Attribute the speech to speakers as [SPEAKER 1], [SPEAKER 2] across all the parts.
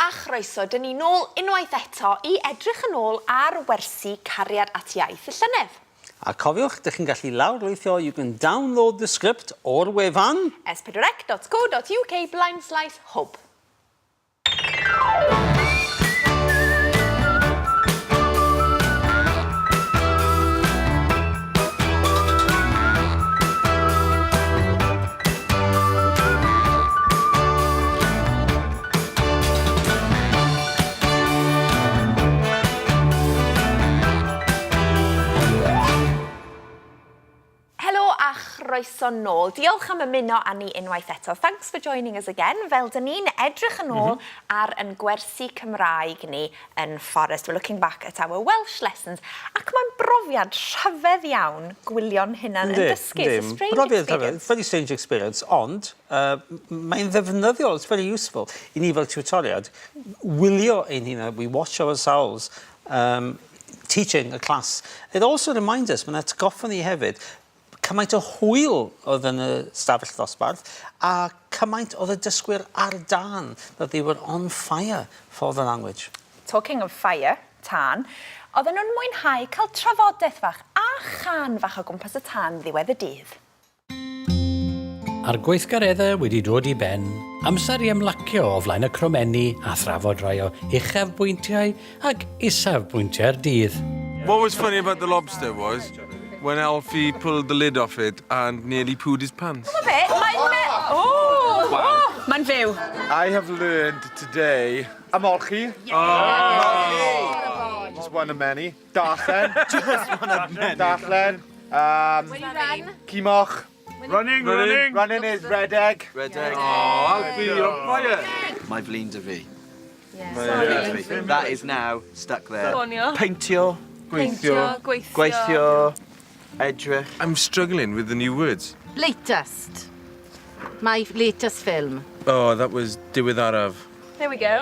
[SPEAKER 1] a chroeso, dyn ni nôl unwaith eto i edrych yn ôl ar wersi Cariad at Iaith y llynedd.
[SPEAKER 2] A cofiwch, dych chi'n gallu lawrlwythio, you can download the script o'r wefan.
[SPEAKER 1] s4c.co.uk blaenslaes hwb. Helo a chroeso nôl. Diolch am ymuno â ni unwaith eto. Thanks for joining us again. Fel dyn ni'n edrych yn ôl mm -hmm. ar yn gwersi Cymraeg ni yn Fforest. We're looking back at our Welsh lessons. Ac mae'n brofiad rhyfedd iawn gwylio'n hunan yn dysgu. It's a strange
[SPEAKER 2] brofiad
[SPEAKER 1] experience.
[SPEAKER 2] Very strange experience, ond uh, mae'n ddefnyddiol, it's very useful i ni fel tiwtoriad wylio ein hunan, we watch ourselves um, teaching a class. It also reminds us, mae'n atgoffa ni hefyd, cymaint o hwyl oedd yn y stafell ddosbarth a cymaint oedd y dysgwyr ar dân, that they were on fire for the language.
[SPEAKER 1] Talking of fire, tân, oedden nhw'n mwynhau cael trafodaeth fach a chân fach o gwmpas y tân ddiwedd y dydd.
[SPEAKER 3] A'r gweithgareddau wedi dod i ben, amser i ymlacio o flaen y cromenni a thrafod rhai o uchafbwyntiau ac isafbwyntiau'r dydd.
[SPEAKER 4] What was funny about the lobster was when Alfie pulled the lid off it and nearly pooed his pants.
[SPEAKER 1] T'mo' be'? Mae'n me- O!
[SPEAKER 4] Waw.
[SPEAKER 1] Mae'n fyw.
[SPEAKER 5] I have learned today ymolchi. Ymolchi! Just one of many. Darllen. Just one of many. Darllen. Um, Cimoch.
[SPEAKER 4] Running, running.
[SPEAKER 5] Running is redeg.
[SPEAKER 6] Redeg.
[SPEAKER 4] Oh, Alfie, you're on fire.
[SPEAKER 6] Mae flin 'da fi. Yeah. That is now stuck there.
[SPEAKER 7] Ffonio.
[SPEAKER 6] Peintio.
[SPEAKER 4] Gweithio.
[SPEAKER 7] Gweithio.
[SPEAKER 6] Gweithio. Edrych.
[SPEAKER 4] I'm struggling with the new words.
[SPEAKER 8] Latest. My latest film.
[SPEAKER 4] Oh, that was diweddaraf.
[SPEAKER 7] There we go.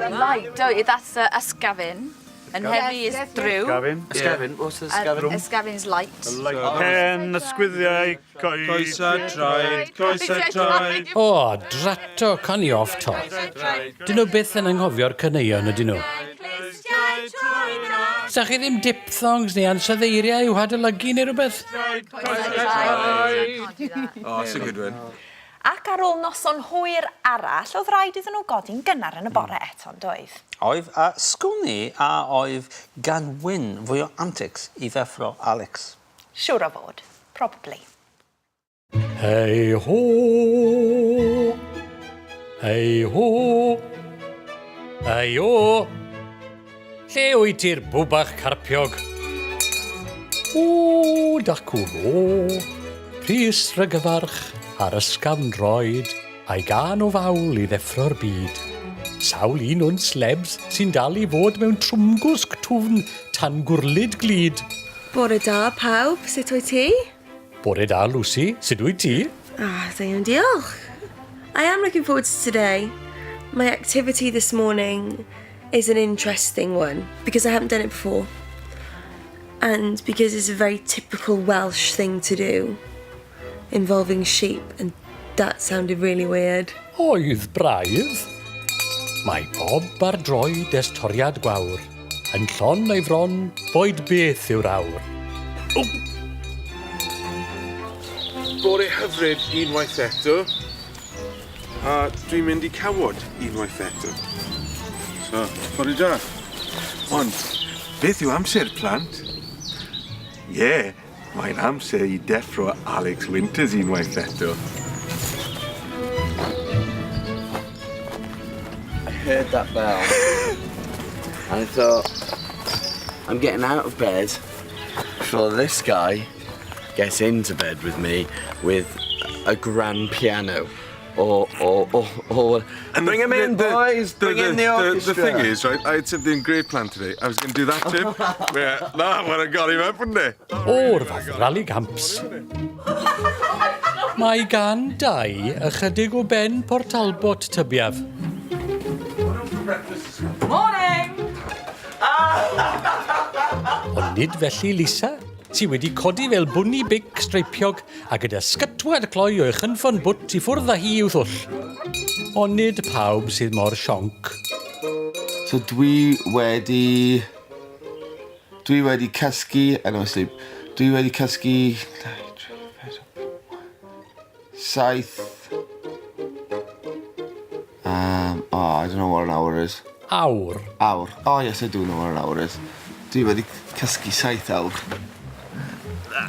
[SPEAKER 9] Light, don't you? That's uh, ysgafn. And heavy is drw.
[SPEAKER 5] Gavin.
[SPEAKER 6] Ysgafn, what's the ysgafn?
[SPEAKER 9] Ysgafn's light.
[SPEAKER 5] Pen, ysgwyddiau, coed.
[SPEAKER 4] Coesa traed, coesa traed.
[SPEAKER 3] O, drato, con i off top. Dyn nhw byth yn anghofio'r caneuon ydyn nhw. Sa chi ddim diphthongs neu ansoddeiriau i'w hadolygu neu rhywbeth?
[SPEAKER 4] Oh, that's a good one.
[SPEAKER 1] Ac ar ôl noson hwyr arall, oedd rhaid iddyn nhw godi'n gynnar yn y bore eto, yn doedd?
[SPEAKER 2] Oedd, a sgwn i a oedd gan Wyn fwy o antics i ddeffro Alex.
[SPEAKER 1] Siŵr o fod. Probably.
[SPEAKER 3] Hei ho! Hei ho! Hei o! Lle wyt ti'r bwbach carpiog? O, dacw fo! Rhys Rhygyfarch ar ysgafn droed a'i gân o fawl i ddeffro'r byd. Sawl un o'n slebs sy'n dal i fod mewn trwmgwsg twfn tan gwrlid glud.
[SPEAKER 10] Bore da pawb, sut wyt ti?
[SPEAKER 3] Bore da Lucy, sut wyt ti?
[SPEAKER 10] Ah, da iawn, diolch. I am looking forward to today. My activity this morning is an interesting one because I haven't done it before. And because it's a very typical Welsh thing to do involving sheep and that sounded really weird.
[SPEAKER 3] Oedd braidd. Mae Bob ar droed ers toriad gwawr, yn llon o'i fron, boed beth yw'r awr.
[SPEAKER 4] O! Bore hyfryd unwaith eto. A dwi'n mynd i cawod unwaith eto. So, bore da. Ond, beth yw amser, plant? Ie, yeah, mae'n amser i deffro Alex Winters unwaith eto.
[SPEAKER 6] I heard that bell. and I thought, I'm getting out of bed before this guy gets into bed with me with a grand piano. Or, or, or, or,
[SPEAKER 4] And
[SPEAKER 6] bring him in, boys! Bring in the orchestra!
[SPEAKER 4] The, thing is, right, I had something great planned today. I was going to do that too. yeah, that would have got him up, wouldn't it?
[SPEAKER 3] O'r fath rali gamps. Mae gan Dai ychydig o ben Port Talbot tybiaf.
[SPEAKER 7] Morning!
[SPEAKER 3] Ond nid felly Lisa, sydd wedi codi fel bwni beic streipiog a gyda sgytwad cloi o'i chynffon bwt i ffwrdd â hi i'w thwll. Ond nid pawb sydd mor sionc.
[SPEAKER 11] So dwi wedi... Dwi wedi cysgu... I never sleep. Dwi wedi cysgu... 2, 3, 4, 7... Um, oh, I don't know what an hour is.
[SPEAKER 3] Awr.
[SPEAKER 11] Awr. Oh, yes, I do know what an hour is. Dwi wedi cysgu saith awr.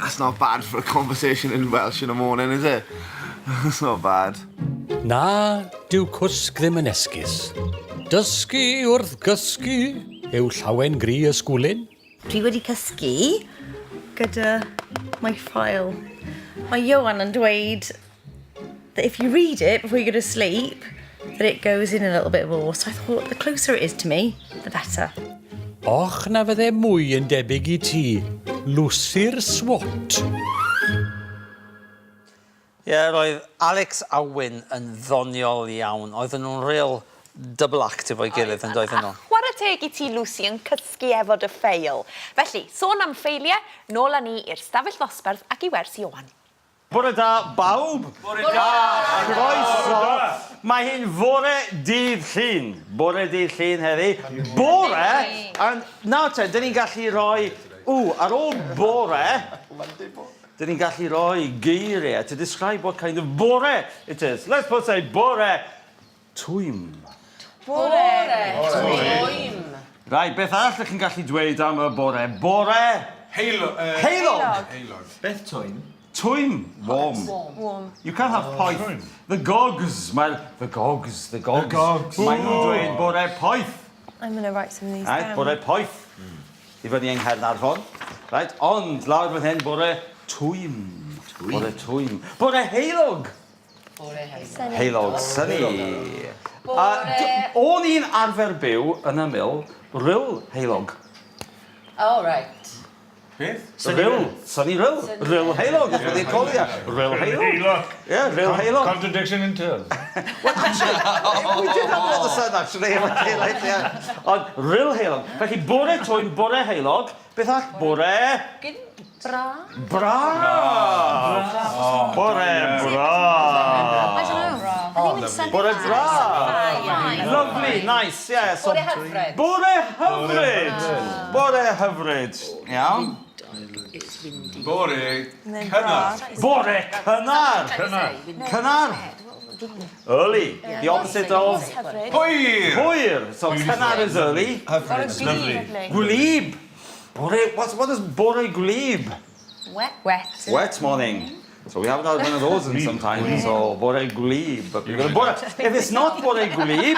[SPEAKER 11] That's not bad for a conversation in Welsh in the morning, is it? That's not bad.
[SPEAKER 3] Na, dyw cwsg ddim yn esgus. Dysgu wrth gysgu yw llawen gri y sgwlyn.
[SPEAKER 12] Dwi wedi cysgu gyda my file. Mae Ioan yn dweud that if you read it before you go to sleep, that it goes in a little bit more. So I thought the closer it is to me, the better.
[SPEAKER 3] Och na fydde mwy yn debyg i ti, Lwsi'r Swat.
[SPEAKER 2] Ie, yeah, roedd Alex a Wyn yn ddoniol iawn. Oedden nhw'n real double act efo'i gilydd yn doedden nhw.
[SPEAKER 1] Chwarae teg i ti, Lucy, yn cysgu efo dy ffeil. Felly, sôn am ffeiliau, nôl â ni i'r stafell ddosbarth ac i wers Ioan.
[SPEAKER 2] Bore da, bawb! Bore da! Croeso! Mae hi'n fore dydd Llun. Bore dydd Llun heddi. Bore! And nawr te, dyn ni'n gallu rhoi... Ww, ar ôl bore, dyn ni'n gallu rhoi geiriau to describe what kind of bore it is. Let's put say bore twym.
[SPEAKER 9] Bore twym.
[SPEAKER 2] Right, beth arall ydych chi'n gallu dweud am y bore? Bore...
[SPEAKER 4] Heilo- yy,
[SPEAKER 2] Heulog!
[SPEAKER 4] Heulog.
[SPEAKER 5] Beth twym?
[SPEAKER 2] Twym. Warm.
[SPEAKER 7] Warm.
[SPEAKER 2] You can't have poeth. The gogs. Mae'r... The gogs. The gogs.
[SPEAKER 4] The gogs.
[SPEAKER 2] Maen nhw'n dweud bore poeth.
[SPEAKER 10] I'm going to write some of these
[SPEAKER 2] Right,
[SPEAKER 10] down.
[SPEAKER 2] bore poeth. I fyny yng Nghaernarfon. Right, ond lawr fan hyn, bore twym. Bore twym. Bore heulog.
[SPEAKER 8] Bore heulog.
[SPEAKER 2] Heulog, sunny. A o'n i'n arfer byw yn ymyl Rhyl heulog.
[SPEAKER 8] Oh, right.
[SPEAKER 4] Beth?
[SPEAKER 2] Rhyl, sunny Rhyl. Rhyl heulog, that's what they call it. Rhyl heulog. Yeah, Rhyl heulog.
[SPEAKER 4] Contradiction in terms.
[SPEAKER 2] Well, actually, we did have a little sun, actually. Okay, like, yeah. Ond Rhyl heulog. Felly, bore twym, bore heulog. Beth all? Bore...
[SPEAKER 12] Bra?
[SPEAKER 2] Bra! Bore bra!
[SPEAKER 12] I don't know. I think it's sunny.
[SPEAKER 2] Bore bra! Lovely, nice, yeah. So,
[SPEAKER 8] Bore hyfryd.
[SPEAKER 2] Bore hyfryd! Bore hyfryd. Iawn.
[SPEAKER 4] Bore cynnar.
[SPEAKER 2] Bore cynnar! Cynnar! Early. The opposite of...
[SPEAKER 4] Hwyr!
[SPEAKER 2] Hwyr. So cynnar is early.
[SPEAKER 4] Hyfryd. Lovely.
[SPEAKER 2] Gwlyb. Bore, what is bore gwlyb?
[SPEAKER 12] Wet.
[SPEAKER 9] Wet.
[SPEAKER 2] Wet morning. So we haven't had one of those in some time. So bore gwlyb. But we're gonna bore, if it's not bore gwlyb,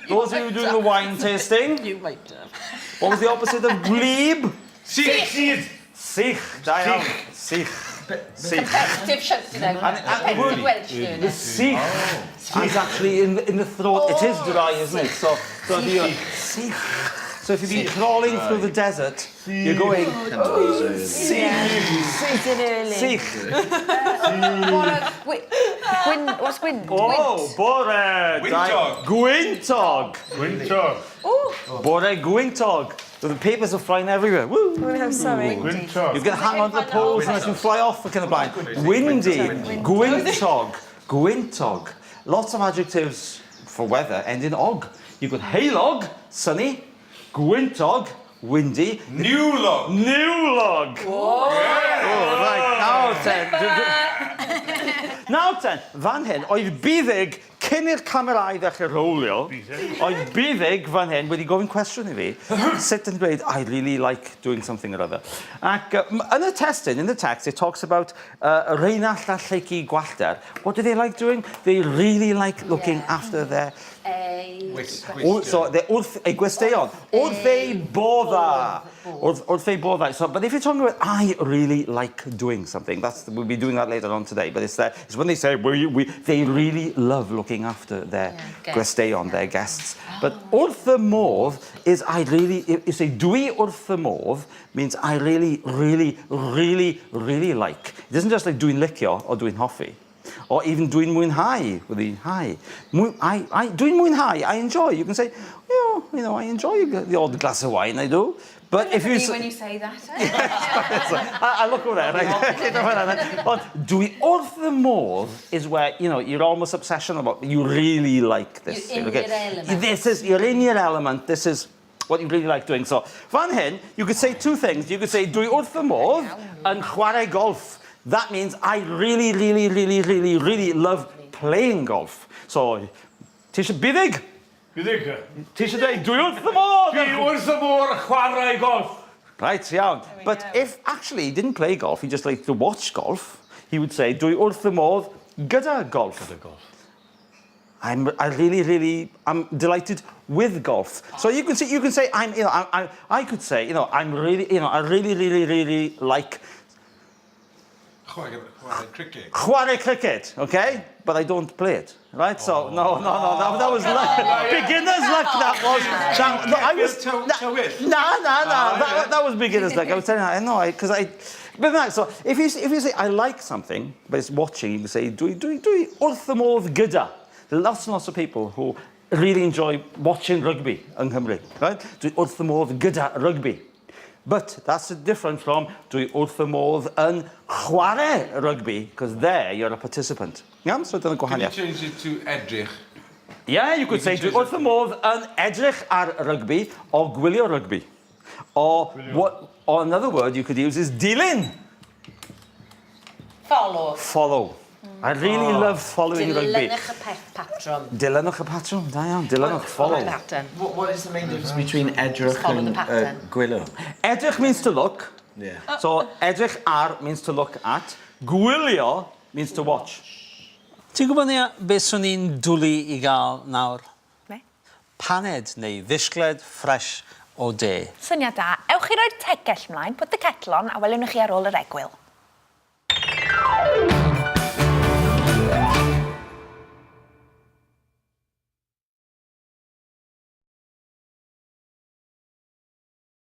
[SPEAKER 2] those of you doing the wine tasting,
[SPEAKER 8] You might have.
[SPEAKER 2] what was the opposite of gwlyb?
[SPEAKER 4] Sych.
[SPEAKER 2] Sych. Da iawn. Sych. Sych.
[SPEAKER 8] Competitive shouting out.
[SPEAKER 2] And the word-
[SPEAKER 8] Competitive Welsh learner.
[SPEAKER 2] The sych is actually in the throat. It is dry, isn't it? So if you're sych. So if you've been crawling through the desert, you're going sych,
[SPEAKER 10] It's in early.
[SPEAKER 2] sych.
[SPEAKER 9] Bore... Gwyn... What's gwyn?
[SPEAKER 2] Oh, bore.
[SPEAKER 4] Gwyntog.
[SPEAKER 2] Gwyntog.
[SPEAKER 4] Gwyntog.
[SPEAKER 2] Bore gwyntog. So the papers are flying everywhere. Woo.
[SPEAKER 10] I'm going to have something.
[SPEAKER 4] Gwyntog.
[SPEAKER 2] You can hang on to the poles and they can fly off ac yn y blaen. Windy, gwyntog, gwyntog. Lots of adjectives for weather end in og. You've got heulog, sunny, gwyntog, windy,
[SPEAKER 4] Niwlog.
[SPEAKER 2] niwlog. Oh, right, nawr ten. Nawr ten, fan hyn, oedd Buddug, cyn i'r camerâu ddechrau rowlio, oedd Buddug fan hyn wedi gofyn cwestiwn i fi, sut yn dweud, I really like doing something or other. Ac yn y testun, in the text, it talks about Rheinallt a Lleucu Gwallter. What do they like doing? They really like looking after their So, they wrth eu gwesteion. Wrth eu bodda. Wrth eu bodda. So, but if you're talking about, I really like doing something, we'll be doing that later on today, but it's when they say, they really love looking after their
[SPEAKER 8] Yeah,
[SPEAKER 2] gwesteion, their guests. But wrth y modd is I really, you say dwi wrth y modd means I really, really, really, really like. It isn't just like dwi'n licio or dwi'n hoffi. Or even dwi'n mwynhau, with the hau. Dwi'n mwynhau, I enjoy. You can say, I enjoy the odd glass of wine, I do. But if you...
[SPEAKER 9] When you say that. Eh?
[SPEAKER 2] I look over there, right? Ond dwi wrth fy modd is where, you know, you're almost obsessional about, you really like this.
[SPEAKER 8] You're in
[SPEAKER 2] okay?
[SPEAKER 8] your element.
[SPEAKER 2] This is, you're in your element, this is what you really like doing. So, fan hyn, you could say two things. You could say, dwi wrth fy modd yn chwarae golf. That means I really, really, really, really, really love playing golf. So, ti eisiau buddig?
[SPEAKER 13] Buddig.
[SPEAKER 2] Ti eisiau dweud, dwi wrth fy modd!
[SPEAKER 13] Dwi wrth fy modd chwarae golf.
[SPEAKER 2] Right, iawn. But if actually he didn't play golf, he just liked to watch golf, he would say, dwi wrth fy modd gyda golf.
[SPEAKER 3] Gyda golf.
[SPEAKER 2] I'm, I really, really, I'm delighted with golf. So you can say, you can say, I'm, you know, I could say, you know, I'm really, you know, I really, really, really like
[SPEAKER 4] Chwarae, chwarae cricket.
[SPEAKER 2] chwarae cricket, okay? But I don't play it, right? So, no, no, no, that was luck. Beginner's luck, that was. That, no, I was...
[SPEAKER 4] Tywyll.
[SPEAKER 2] Na, na, na. That was beginner's luck. I was telling you, I know, because I... But that, so if you, if you say, I like something, but it's watching, you can say, dwi, dwi, dwi wrth fy modd gyda. There are lots and lots of people who really enjoy watching rugby yng Nghymru, right? Dwi wrth fy modd gyda rugby. But that's different from dwi wrth fy modd yn chwarae rugby, because there you're a participant. Iawn? So dyna
[SPEAKER 4] Can you
[SPEAKER 2] gwahaniaeth.
[SPEAKER 4] change it to edrych?
[SPEAKER 2] Yeah, you could say dwi wrth fy modd yn edrych ar rygbi or gwylio rygbi. Or, what, or another word you could use is dilyn.
[SPEAKER 8] Follow.
[SPEAKER 2] Follow. I really love following rugby.
[SPEAKER 8] Dilynwch y peth patrwm.
[SPEAKER 2] Dilynwch y patrwm, da iawn. Dilynwch, follow.
[SPEAKER 8] The pattern.
[SPEAKER 6] What is the main difference between edrych
[SPEAKER 8] Follow the
[SPEAKER 6] and
[SPEAKER 8] pattern.
[SPEAKER 6] gwylio?
[SPEAKER 2] Edrych means to look.
[SPEAKER 6] Yeah.
[SPEAKER 2] So edrych ar means to look at. Gwylio means to watch. Ti'n gwybod Nia, beth swn i'n dwlu i gael nawr?
[SPEAKER 1] Be?
[SPEAKER 2] Paned neu ddisgled ffres o de.
[SPEAKER 1] Syniad da. Ewch i roi'r tegell mlaen, put the kettle on, a welwn chi ar ôl yr egwyl.